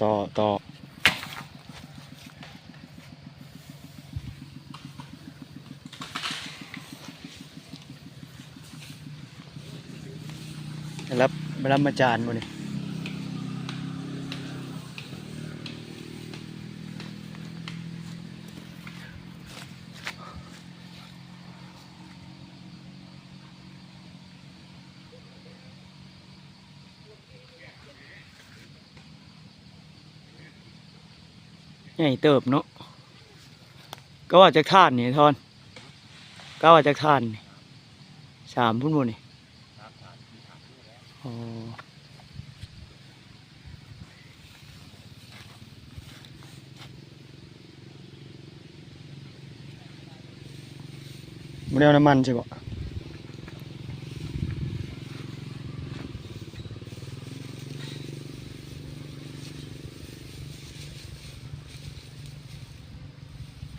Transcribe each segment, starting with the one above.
ຕໍ່ ຕໍ່ ໄດ້ຮັບ ໄດ້ຮັບມາຈານບໍ່ນີ້? ໃຫຍ່ເຕີບເນາະ. ກະວ່າຈັກຖານນີ້ທອນ? ກະວ່າຈັກຖານນີ້? ສາມພຸ້ນບໍ່ນີ້? ອໍ. ບໍ່ໄດ້ເອົານ້ຳມັນໃສ່ບໍ?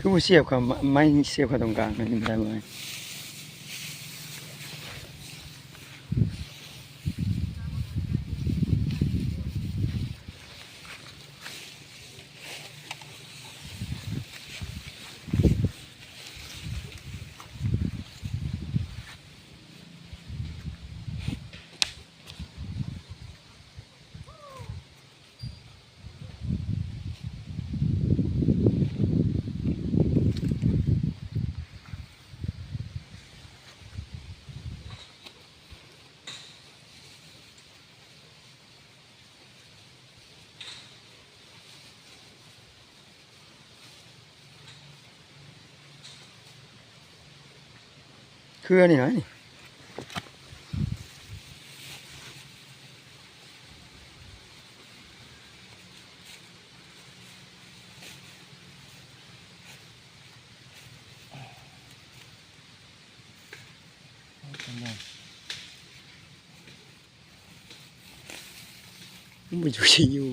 ຄືບໍ່ສຽບເຂົ້າ ໄມ້ສຽບເຂົ້າຕົງກາງ ມັນໄດ້ບໍ່? ເຄືອນີ້ນະນີ້. ມັນບໍ່ຢູ່ຊິຢູ່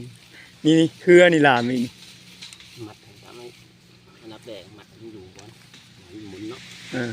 ນີ້ ນີ້ ເຄືອນີ້ລາມນີ້ ມັດໃຫ້ຕາມ ອັນດັບແລກມັດໃຫ້ມັນຢູ່ກ່ອນ ໃຫ້ມັນໝູນເນາະ ເອີ.